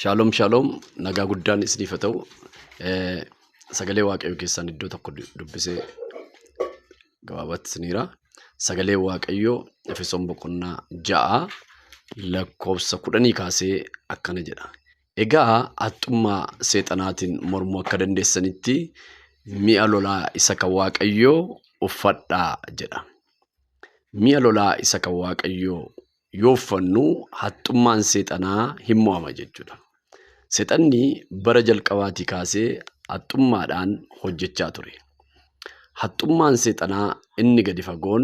Shaaloom shaaloom, nagaa guddaan isiniif haa ta'u. Sagalee Waaqayyoo keessaan iddoo tokko dubbisee gabaabaatti isiniira. Sagalee Waaqayyoo Efesoon boqonnaa 6 lakkoofsa 10 kaasee akkana jedha. Egaa haxxummaa seexanaatiin mormuu akka dandeessanitti mi'a lolaa isa kan Waaqayyoo uffadhaa jedha. Mi'a lolaa isa kan Waaqayyoo yoo uffannu haxxummaan seexanaa hin mo'ama jechuudha. Seexanni bara jalqabaatii kaasee haxxummaadhaan hojjechaa ture. Haxxummaan seexanaa inni gadi fagoon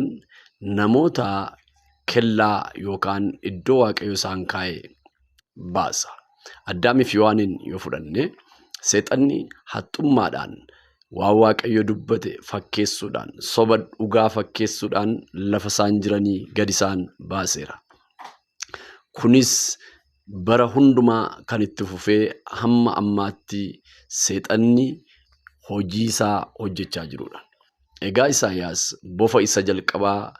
namoota kellaa yookaan iddoo Waaqayyo isaan kaa'e baasa. Addaamii fi Hewaaniin yoo fudhanne seexanni haxxummaadhaan waan Waaqayyo dubbate fakkeessuudhaan, soba dhugaa fakkeessuudhaan lafa isaan jiranii gad isaan baaseera. Kunis bara hundumaa kan itti fufee hamma ammaatti seexanni hojii isaa hojjechaa jirudha. Egaa Isaayyaas bofa isa jalqabaa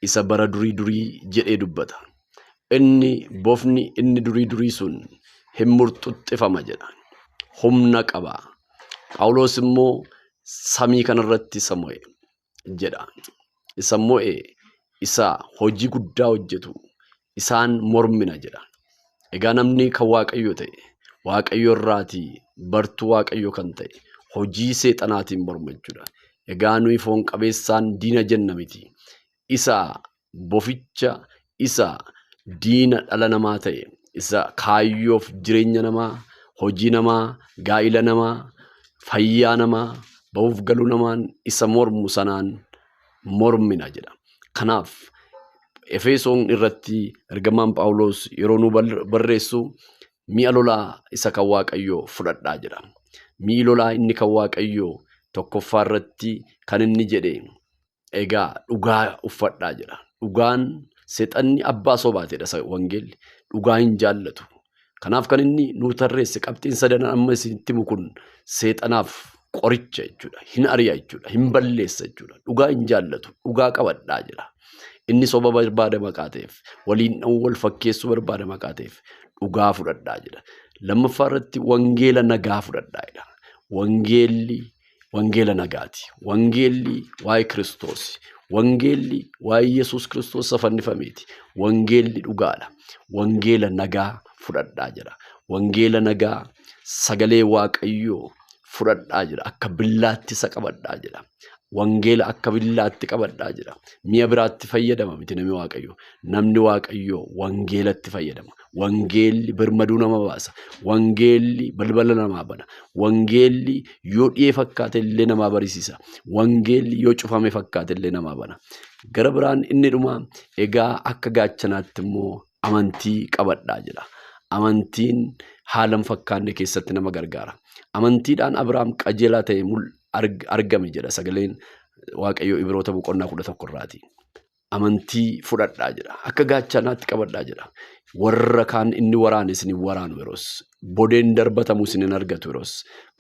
isa bara durii durii jedhee dubbata. Inni bofni inni durii durii sun hin murxuxxifama jedha. Humna qaba. Phaawulos immoo samii kanarratti isa mo'e jedha. Isa mo'e, isa hojii guddaa hojjetu isaan mormina jedha. Egaa namni kan Waaqayyo ta'e, Waaqayyo irraatii bartuu Waaqayyo kan ta'e, hojii seexanaatiin morma jechuudha. Egaa nuyi foon qabeessaan diina jenna miti. Isa boficha, isa diina dhala namaa ta'e, isa kaayyoof jireenya namaa, hojii namaa, gaa'ila namaa, fayyaa namaa, ba'uuf galuu namaan isa mormu sanaan mormina jedha. Kanaaf Efesoon irratti ergamaan Phaawulos yeroo nu barreessu mi'a lolaa isa kan Waaqayyoo fudhadhaa jedha. Mi'i lolaa inni kan Waaqayyoo tokkoffaa irratti kan inni jedhe egaa dhugaa uffadhaa jedha. Dhugaan seexanni abbaa sobaatedha wangeelli. Dhugaa hin jaallatu. Kanaaf kan inni nuu tarreesse qabxiin sadan amma isinitti himu kun seexanaaf qoricha jechuudha. Hin ari'a jechuudha. Hin balleessa jechuudha. Dhugaa hin jaallatu. Dhugaa qabadhaa jedha. Inni soba barbaada maqaa ta'eef, waliin dha'uu wal fakkeessuu barbaada maqaa ta'eef dhugaa fudhadhaa jedha. Lammaffaa irratti wangeela nagaa fudhadhaa jedha. Wangeelli wangeela nagaati. Wangeelli waa'ee Kiristoos. Wangeelli waa'ee Yesuus Kiristoos isa fannifameeti. Wangeelli dhugaadha. Wangeela nagaa fudhadhaa jedha. Wangeela nagaa sagalee Waaqayyoo fudhadhaa jedha. Akka billaatti isa qabadhaa jedha. Wangeela akka billaatti qabadhaa jedha. Mi'a biraatti fayyadama miti namni Waaqayyoo. Namni Waaqayyoo wangeelatti fayyadama. Wangeelli birmaduu nama baasa. Wangeelli balbala namaa bana. Wangeelli yoo dhi'ee fakkaate illee namaa barisiisa. Wangeelli yoo cufame fakkaate illee namaa bana. Gara biraan inni dhuma egaa akka gaachanaatti immoo amantii qabadhaa jedha. Amantiin haala hin fakkaanne keessatti nama gargaara. Amantiidhaan Abiraam qajeelaa ta'e argame jedha sagaleen Waaqayyoo Ibroota boqonnaa 11 irraati. Amantii fudhadhaa jedha. Akka gaachanaatti qabadhaa jedha. Warra kaan inni waraane isin hin waraanu yeroos. Bodeen darbatamu isin hin argatu yeroos.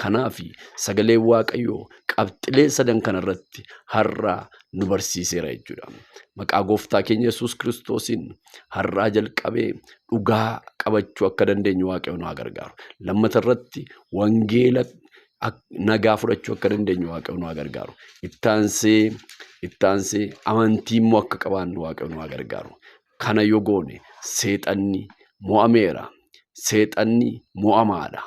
Kanaaf sagaleen Waaqayyoo qabxilee sadan kanarratti har'a nu barsiiseera jechuudha. Maqaa gooftaa keenya Yesuus Kiristoosiin har'aa jalqabee dhugaa qabachuu akka dandeenyu Waaqayyo nu haa gargaaru. Lammata irratti wangeela nagaa fudhachuu akka dandeenyu Waaqayyo nu haa gargaaru. Ittaansee ittaansee amantii immoo akka qabaannu Waaqayyo nu haa gargaaru. Kana yoo goone seexanni mo'ameera. Seexanni mo'amaadha.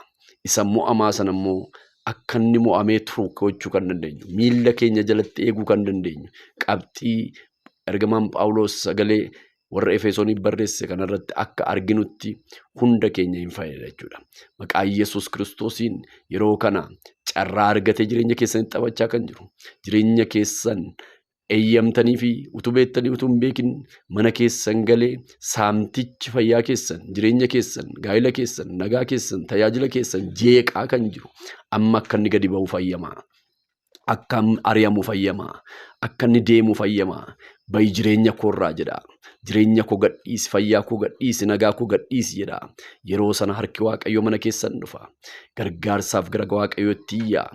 Isa mo'amaa sana immoo akka inni mo'amee turu gochuu kan dandeenyu, miilla keenya jalatti eeguu kan dandeenyu, qabxii ergamaan Phaawulos sagalee warra Efesooniif barreesse kanarratti akka arginutti hunda keenya hin fayyada jechuudha. Maqaa Yesuus Kiristoosiin yeroo kana carraa argatee jireenya keessanitti taphachaa kan jiru, jireenya keessan eeyyamtanii fi utuu beektanii utuu hin beekin mana keessan galee saamtichi fayyaa keessan, jireenya keessan, gaa'ila keessan, nagaa keessan, tajaajila keessan jeeqaa kan jiru amma akka inni gadi ba'u fayyamaa. Akka ari'amu fayyamaa. Akka inni deemu fayyamaa. Ba'i jireenya koorraa jedha. Jireenya koo gadhiisi, fayyaa koo gadhiisi, nagaa koo gadhiisi jedha. Yeroo sana harki Waaqayyoo mana keessan dhufa. Gargaarsaaf gara Waaqayyootti iyyaa.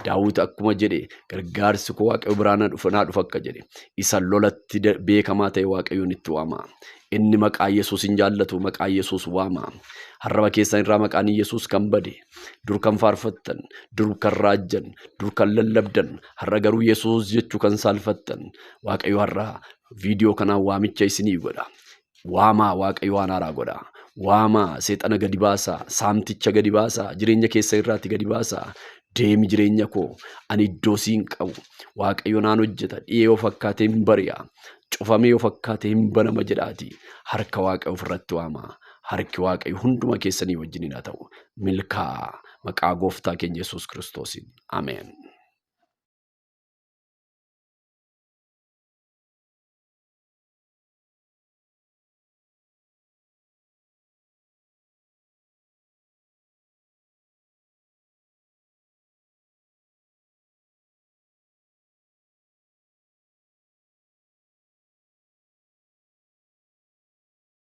Daawit akkuma jedhe gargaarsi koo Waaqayyo biraa na dhufa naa dhufa akka jedhe isa lolatti beekamaa ta'e Waaqayyoon itti waama. Inni maqaa Yesuus hin jaallatu, maqaa Yesuus waama. Harraba keessan irraa maqaan Yesuus kan bade, dur kan faarfattan, dur kan raajjan, dur kan lallabdan, har'a garuu Yesuus jechuu kan saalfattan. Waaqayyo har'a viidiyoo kanaan waamicha isinii godha. Waamaa Waaqayyo waan haaraa godha. Waamaa seexana gadi baasaa, saamticha gadi baasaa, jireenya keessa irraatti gadi baasaa. Deemi jireenya koo, ani iddoo siin qabu. Waaqayyo naan hojjeta, dhi'ee yoo fakkaate hin bari'a. Cufamee yoo fakkaate hin banama jedhaati. Harka Waaqayyo ofirratti waamaa. Harki Waaqayyo hunduma keessanii wajjiniin haa ta'u. Milkaa'aa maqaa gooftaa keenya Yesuus Kiristoosiin. Ameen.